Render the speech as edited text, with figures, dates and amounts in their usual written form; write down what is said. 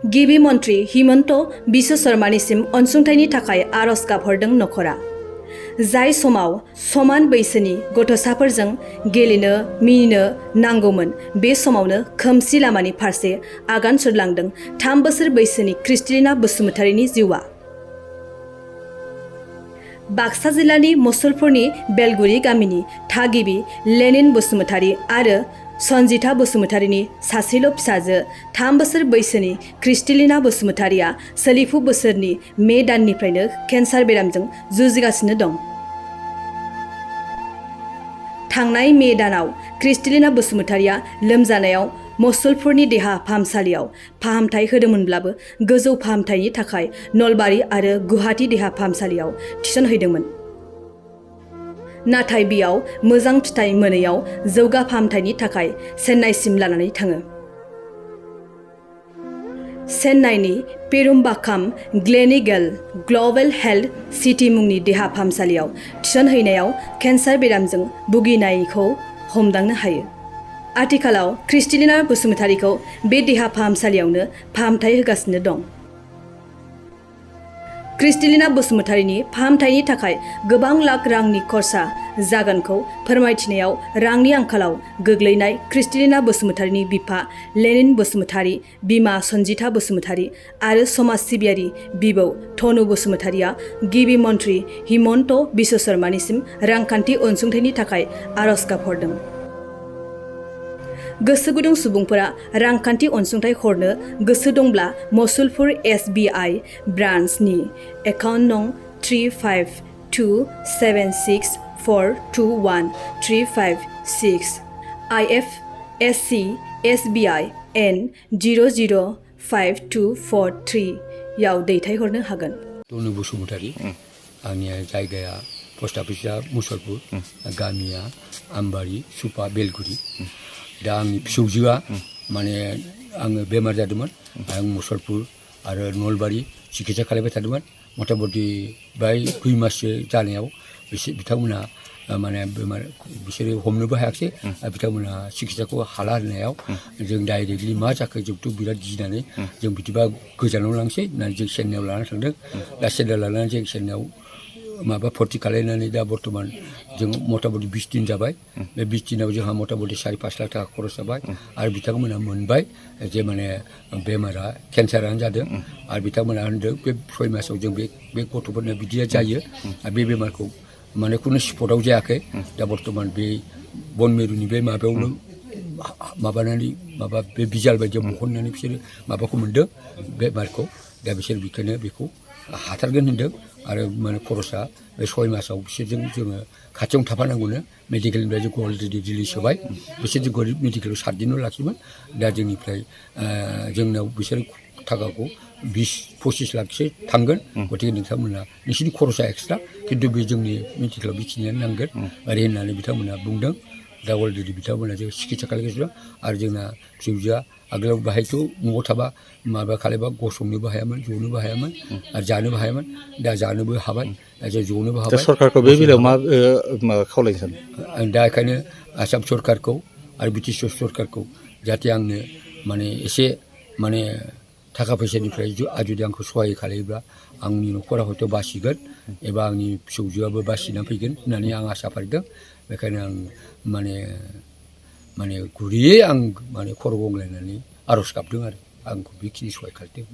गिबि मन्त्री हिमन्त बिश्व शर्मानिसिम अनसुंथाइनि थाखाय आरज गाबहरदों नखरा। जाय समाव समान बैसोनि गथ'साफोरजों गेलेनो मिनिनो नांगौमोन बे समावनो खोमसि लामानि फारसे आगान सुरलांदों 3 बोसोर बैसोनि क्रिस्टिलिना बसुमतारीनि जिउआ। बाक्सा जिल्लानि मुसलपुरनि बेलगुरि गामिनि थागिबि लेनिन बसुमतारी आरो सन्जिता बसुमतारीनि सासेल' फिसाजो 3 बोसोर बैसोनि क्रिस्टिलिना बसुमतारीया सोलिफु बोसोरनि मे दाननिफ्रायनो केन्सार बेरामजों जुजिगासिनो दं। थांनाय मे दानाव क्रिस्टिलिना बसुमतारीया लोमजानायाव मुसलपुरनि देहा फाहामसालियाव फाहामथाय होदोंमोनब्लाबो गोजौ फाहामथायनि थाखाय नलबारि आरो गुवाहाटी देहा फाहामसालियाव थिसनहैदोंमोन। नाथाय बेयाव मोजां फिथाय मोनैयाव जौगा फाहामथायनि थाखाय चेन्नाइसिम लानानै थाङो। चेन्नाइनि पेरुम्बाक्काम ग्लेनिगेल ग्लबेल हेल्थ सिटी मुंनि देहा फाहामसालियाव थिसनहैनायाव केन्सार बेरामजों भुगिनायखौ हमदांनो हायो। आथिखालाव क्रिस्टिलिना बसुमतारीखौ बे देहा फाहामसालियावनो फाहामथाय होगासिनो दं। क्रिस्टिलिना बसुमतारीनि फाहामथायनि थाखाय गोबां लाख रांनि खरसा जागोनखौ फोरमायथिनायाव रांनि आंखालाव गोग्लैनाय क्रिस्टिलिना बसुमतारीनि बिफा लेनिन बसुमतारी, बिमा सन्जिता बसुमतारी आरो समाज सिबियारि बिबौ धनु बसुमतारीया गिबि मन्त्री हिमन्त बिश्व शर्मानिसिम रांखान्थि अनसुंथाइनि थाखाय आरज गाबहरदों। गोसो गुदुं सुबुंफोरा रांखान्थि अनसुंथाइ हरनो गोसो दंब्ला मुसलपुर SBI ब्रान्चनि एकाउन्ट नं 3527642135 IFSC SBI N 005243 याव दैथायहरनो हागोन। धनु बसुमतारी, आंनि जायगाया पस्ट अफिसा मुसलपुर, गामिया आमबारि सुपा बेलगुरि। दा आंनि फिसौजोआ माने आङो बेमार जादोंमोन, आं मुसलपुर आरो नलबारि चिकित्सा खालामबाय थादोंमोन। मथा मथि बाय 2 माससो जानायाव बिथांमोना माने बेमार बिसोरो हमनोबो हायाखिसै। बिथांमोना चिकित्साखौ हाला होननायाव जों डाइरेक्टलि मा जाखो जोंथ' बिराद गिनानै जों बिदिबा गोजानाव लांसै होननानै जों चेन्नाइयाव लानानै थांदों। दा चेन्नाइयाव लानानै जों चेन्नाइयाव माबा भर्ति खालायनानै दा बर्थमान जों मथा मथि 20 दिन जाबाय। बे 20 दिनाव जोंहा मथा मथि 4-5 लाख थाखा खरस जाबाय आरो बिथांमोना मोनबाय जे माने बेमारा केन्सारानो जादों। आरो बिथांमोना होनदों बे 6 मासाव जों बे गथ'फोरनो बिदिया जायो आरो बे बेमारखौ माने खुनु स्पटआव जायाखै। दा बर्थमान बे बन मिरुनि बे माबायावनो माबानानै माबा बे बिजाल बायदियाव बहननानै बिसोरो माबाखौ मोन्दों बेमारखौ। दा बिसोर बेखायनो बेखौ हाथारगोन होनदों आरो माने खरसा बे 6 मासाव बिसोरजों जोङो खाथियावनो थाफानांगौनो। मेडिकेलनिफ्राय जोंखौ अलरेडि रिलिज होबाय। बिसोर जोंखौ मेडिकेलाव 7 दिनल' लाखियोमोन। दा जोंनिफ्राय जोंनाव बिसोर थाखाखौ 20-25 लाखसो थांगोन। गतिके नोंथांमोना नोंसिनि खरसा एक्सट्रा, खिन्थु बे जोंनि मेडिकेलाव बेखिनियानो नांगोन ओरै होननानै बिथांमोना बुंदों। दा अलरेडि बिथांमोना जों चिकित्सा खालामगासिनो दं। आरो जोंना फिसौजोआ आगोलाव बाहायथ' न'आव थाबा माबा खालामबा गसंनोबो हायामोन, जनोबो हायामोन आरो जानोबो हायामोन। दा जानोबो हाबाय, जों जनोबो हाबाय। सरकारखौ बे बेलायाव मा खावलायनो सानो? आं दा बेखायनो आसाम सरकारखौ आरो BTC सरकारखौ जाहाथे आंनो माने एसे माने थाखा फैसानिफ्राय जुदि आंखौ सहाय खालायोब्ला आंनि न'खरा हयथ' बासिगोन एबा आंनि फिसौजोआबो बासिना फैगोन होननानै आं आसा फारिदों। बेखायनो आं माने गुरैयै आं माने खर' गंग्लायनानै आर'ज गाबदों आरो आंखौ बेखिनि सहाय खालामदों।